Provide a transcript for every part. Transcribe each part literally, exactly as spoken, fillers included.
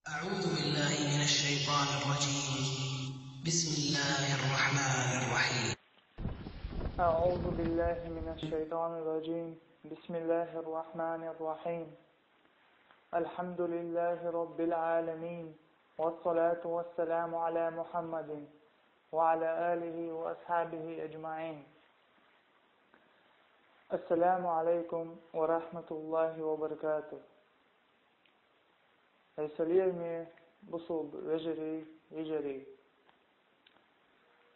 أعوذ بالله من الشيطان الرجيم. بسم الله الرحمن الرحيم. أعوذ بالله من الشيطان الرجيم. بسم الله الرحمن الرحيم. الحمد لله رب العالمين، والصلاة والسلام على محمد وعلى آله وأصحابه أجمعين. السلام عليكم ورحمة الله وبركاته. Хьесале ме бусулба вежарий, йижарий.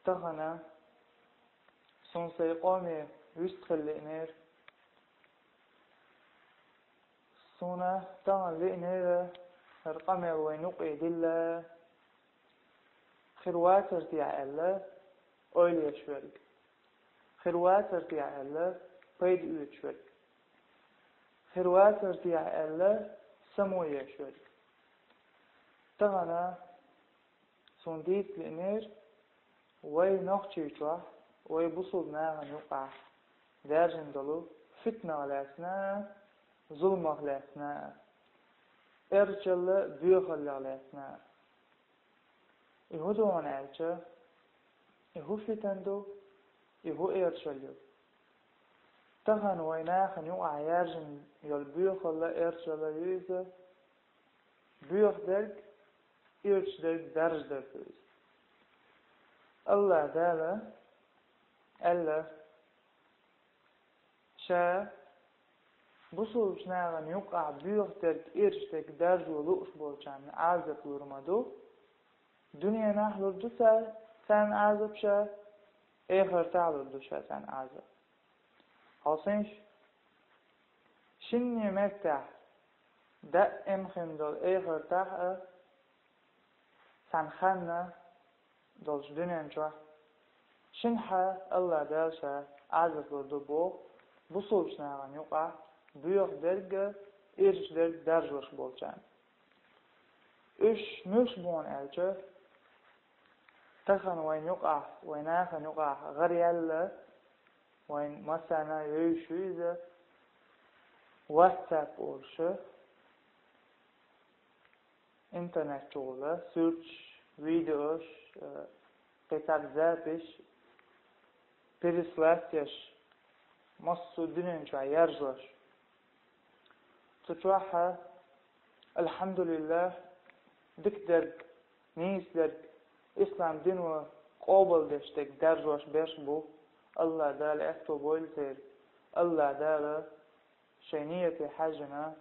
Тахана суна сай къоме вистхила лиънера. Суна тахана лиънера хӀара къамел вайна юкъе дилла. Хир вацар техьа аьлла, ойла еш верг. Хир вацар техьа аьлла, пайда оьцуш верг. Хир вацар техьа аьлла, само еш верг. Тахана суна дийца лиънера вай Нохчийчохь, вай бусулба нахана юкъахь даьржина долу фитнах лаьцна а, зуламах лаьцна а, эрчалла боьхаллех лаьцна а. И хӀун ду хьуна аьлча, и хӀун фитан ду, и хӀун эрчалла ю? Тахана вай нахана юкъахь яьржина йолу боьхалла, эрчалла ю иза, боьха дерг, ирча дерг, даржа дерг ду иза. АллахӀ Дала аьлла, Ша бусулба нахана юкъахь боьха дерг, ирча дерг даржо лууш болчарна Ӏазап лур ма ду. Дуьненахь лур ду цара, царна Ӏазап ша, эхартахь лур ду ша царна Ӏазап. Хьовсийша, шинне меттехь даим хин долу эхартахь а, цхьана ханна долчу дуьнен чохь шина хьа АллахӀ Дала ша Ӏазап лур ду боху бусулба нахана юкъахь боьха дерг а, ирча дерг а даржош болчарна. Уьш муьлш бу хьуна аьлча, тахана вайна юкъахь, вай нахана юкъахь гӀараяьлла, вайна массарна а евзаш ю иза, WhatsApp олуш, интернет чухула суьрташ, видеош, э, кхин цхьа запись переслать еш, массо а дуьнен чохь яржош. Цу чохь а, алхьамдулиллахӀ, дика дерг, нийса дерг, ислам дино къобалдеш дерг даржош берш бу, АллахӀ Дала аьтто бойла церан, АллахӀ Дала шайн нийяте хьаьжжина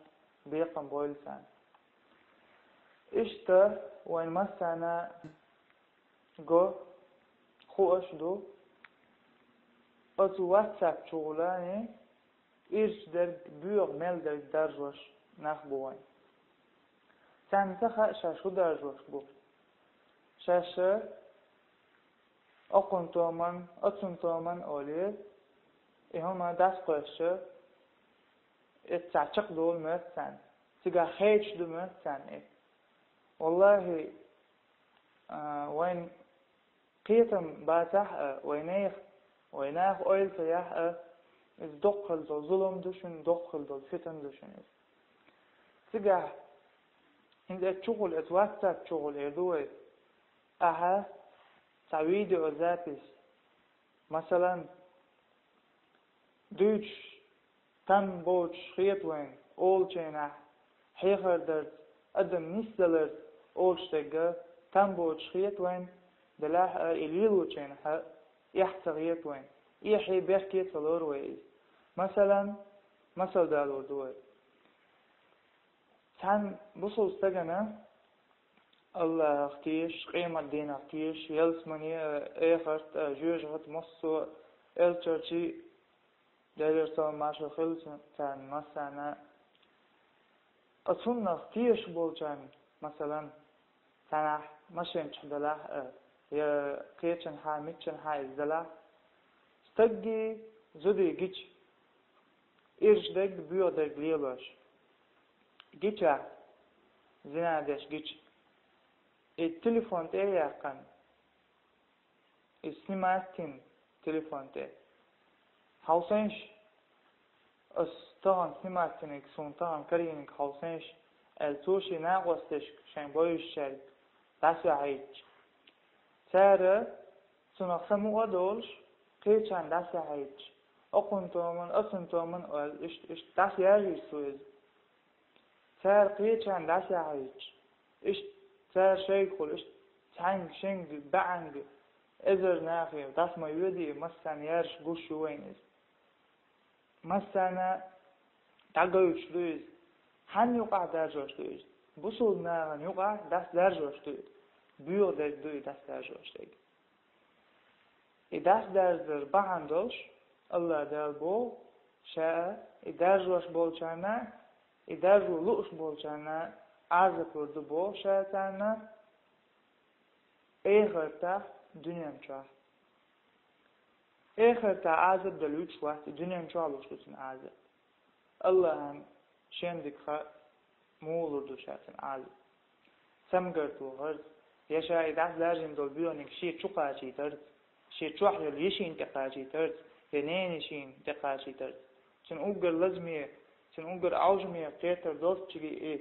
бекхам бойла царна. Иштта вайн массарна а го хууш ду, оцу WhatsApp чухулани ирча дерг, боьха мел дерг даржош нах бу вайн. Царна ца хаьа шаьш хӀун даржош бу. Шаьш окхун томан, оцун томан олий, и хӀума дӀасакхоьссича, иза цхьа чекхдолу моьтту царна, цигахь хедаш ду моьтту царна иза. ВаллахӀи, а, вайн кхетам бацахь а, вайнех, вай наха ойла ца яхь а, иза доккха хила долу зулам ду шуна, доккха хила долу фитан ду шуна иза. Цигахь, хӀинца эцу чухула, эцу WhatsApp чухула эр ду вай, ахьа цхьа видеозапись, масалан, дуьйцуш, там боцуш хета вайн, олучу хенахь, хьехар дарца, адам нисдаларца олуш дерг а там боцуш хета вайн, делахь а и лелочу хенахь а эхь ца хета вайн, эхье, бехке ца лору вай иза. Масалан, масал далор ду вай. Цхьана бусулба стагана АллахӀах тешаш, къематдийнах тешаш, ялсамане а, эхарт а, жоьжахат а, массо а элчанчий, Делера салам-маршалла хуьлда царна массарна а, цунах тешаш болчарна, масалан, цхьанхьа машен чохь далахь а, я кхечанхьа, миччанхьа иза далахь, стаггий, зудий гича, ирча дерг, боьха дерг лелош гича, зина деш гича, и телефон тӀе а яьккхина, и снимать йина телефон тӀе. Хьовсийша, ас тахана снимать йинарг, суна тахана карийнарг хьовсийша, аьлла, цо шен накъосташка, шайн бовзачаьрга дӀасаваьхьийтча, цара цунах са мукъа а долуш, кхечарна дӀасаваьхьийтча, окхун томан, оцун томан а оьлла, иштта, иштта дӀасаяьржийча цо иза. Цара кхечарна дӀасаяьхьийтча, иштта цара шайгахула, иштта цхьаьнга, шайга, баьӀанга, эзар нахе дӀаса ма йоьдий, массарна яьржа гуш ю вайна иза. Массарна дӀагойтуш ду иза. Хьанна юкъахь даржош ду иза? Бусулба нахана юкъахь дӀасадаржош ду иза. Боьха дерг ду и дӀасадаржош дерг. И дӀасадаржар бахьана долуш, АллахӀ Дала боху, Ша и даржош болчарна, и даржо лууш болчарна Ӏазап лур ду боху Ша царна, эхартахь, дуьнен чохь. Эхартахь Ӏазап дала юьтуш вац, и дуьнен чохь луш ду цунна Ӏазап. АллахӀан шен дика хаьа, муха лур ду Ша цунна Ӏазап. Цамгарт вахарца, я Ша и дӀасадаржийна долу боьханиг шен чу кхачийтарца, шен чохь йолу йишина тӀе кхачийтарца, я ненан йишина тӀе кхачийтарца. Цуьнан уггар лазаме, цуьнан уггар Ӏовжаме кхетар долччуьнга и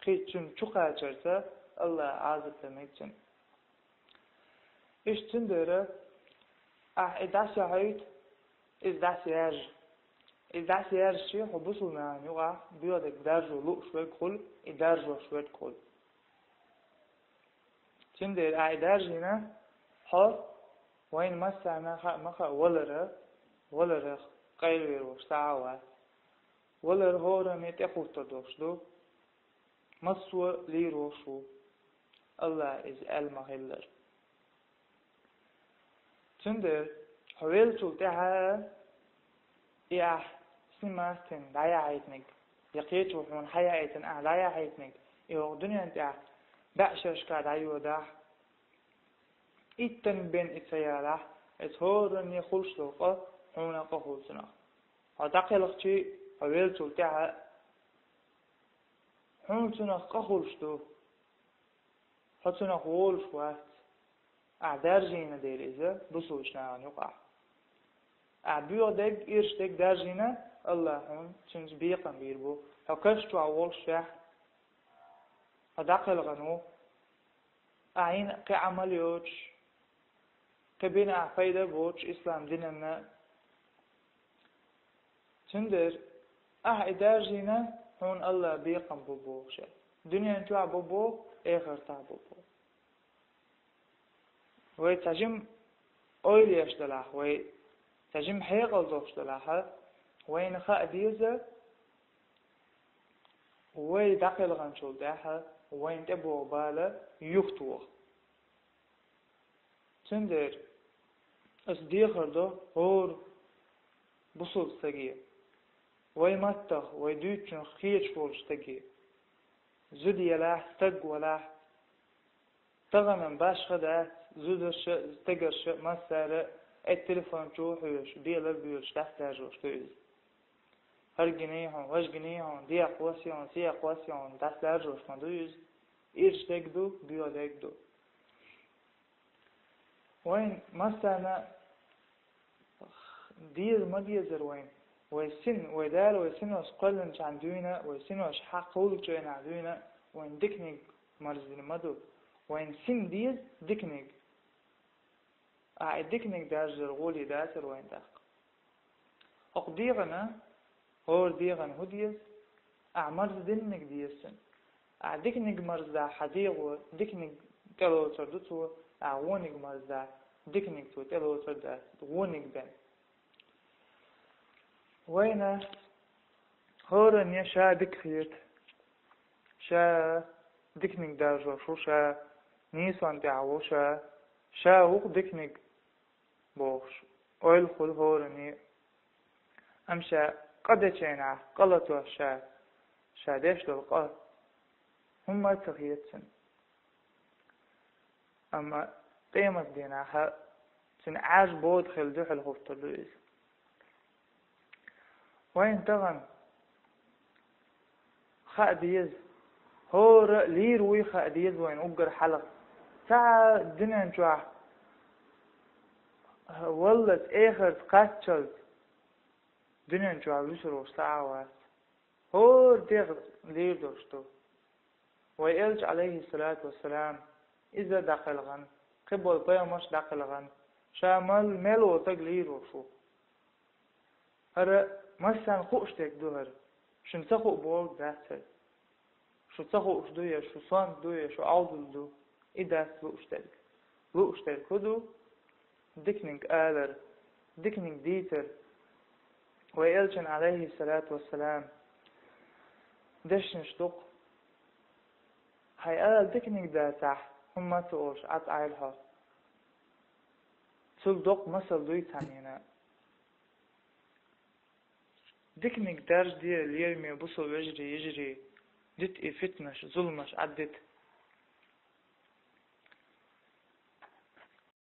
кхин цуьнан чу кхачарца АллахӀа Ӏазап дан мега цунна. Иштта цундела ахь и дӀасаяьхьийта, иза дӀасаяьржа. Иза дӀасаяьржачи, хьо бусулба нахана юкъахь боьха дерг даржо лууш верг хуьлу, и даржош верг хуьлу. Цундела ахь и даржийна, хьо, вайна массарна хаа ма хаьа, валара, валарах къайлавер волуш цхьа а вац. Валар хӀоранна тӀехӀуттур долуш ду. Массо а лийр волуш ву. АллахӀа иза аьлла ма-хиллара. Цундела хьо веллачул тӀаьхьа и ахь снимать дина дӀаяхьийтинарг, я кхечо хьуна хьаяхьийтина ахь дӀаяхьийтинарг, и хӀокху дуьнен тӀехь баьӀшерашка дӀайодахь, иттаниг бен и ца ялахь, иза хӀоранна хуьлуш долу къа хьуна къа хуьлу цунах. Хьо дӀакхелхичи, хьо веллачул тӀаьхьа хьуна цунах къа хуьлуш ду. Хьо цунах волуш вац. Ахь даржийна дела иза бусулба нахана юкъахь. Ахь боьха дерг, ирча дерг даржийна, АллахӀа хьуна цуьнца бекхам бийр бу. Хьо каш чохь волушехь, хьо дӀакхелхина ву. Ахь йина кхин Ӏамал йоцуш, кхин бина ахь пайда боцуш ислам динанна. Цундела ахь и даржийна, хьуна АллахӀа бекхам бу боху ша. Дуьнен чохь бу боху, эхартахь бу боху. Вай цхьа жима ойла еш делахь, вай цхьа жима хьекъал долуш делахь, вайна хаа деза, вай дӀакхелхинчул тӀаьхьа вайна тӀебогӀу бала юхатоху. Цундела аса дехар до хӀора бусулба стаге, вай маттах, вай дуьйцучух кхеташ волчу стаге, зуда елахь, стаг валахь, тахана башха дац, зударша, стегарша, массара а, э, телефон чу хьоьжуш, белар а боьлуш, дӀасадаржош ду иза. ХӀара гиний хьуна, важа гиний хьуна, дехьа кхоссе хьуна, сехьа кхоссе хьуна, дӀасадаржош ма ду иза. Ирча дерг ду, боьха дерг ду. Вайн массарна деза ма дезара вайн. Вай син, вай Дала вай синош кхоьллинчхьана дуьйна, вай синош хьакхуллучу хенахь дуьйна, вайн диканиг марздина ма ду. Вайн син деза диканиг. Ахьа и диканиг даржар гӀоле дацара вайн тӀаккха. ХӀокху дегӀана, хӀора дегӀана хӀун деза? Ахьа марздинниг деза цуьнан. Ахьа диканиг марздахь, хьан дегӀо диканиг тӀелоцур ду цо, ахьа вониг марздахь, диканиг цо тӀелоцур дац, вониг бен. Вайна хӀоранне ша дика хета, ша диканиг даржош ву, ша нийсонна тӀехь ву, ша, ша ву-кх диканиг бохуш, ойла хуьлу хӀоранне. Амма ша къа дечу хенахь, къа латош ша, ша деш долу къа хӀумма а ца хета цуьнан. Амма къематдийнахь цуьнан Ӏаьржа бода хила дуьхьал хӀуттур ду иза. Вайн тахана хаа деза, хӀора лийр вуй хаа деза вайн уггар хьалха. Цхьа а дуьнен чохь валлалц, эхарца кхаччалц дуьнен чохь вуьсур волуш цхьа а вац. ХӀора дегӀ лийр долуш ду. Вай Элча, Ӏалайхи салату вассалам, иза дӀакхелхина, кхыбола пайхамарш дӀакхелхина, ша мел, мел волу стаг лийр ву шу. ХӀара массарна хууш дерг ду хӀара. Шуна ца хуу болу дац хӀара. Шу ца хууш ду, я шу сонта ду, я шу Ӏовдал ду, и дац лууш дерг. Лууш дерг хӀун ду? Диканиг алар, диканиг дийцар. Вай Элчан, Ӏалайхи салату вассалам, дешнаш ду-кх: «Хьайн ала диканиг дацахь, хӀумма а ца олуш, Ӏад Ӏайла хьо». Цул доккха масал дуй цхьаннена? Диканиг даржаде, лераме бусалба вежарий, йижарий, дита и фитнаш, зуламаш Ӏаддита.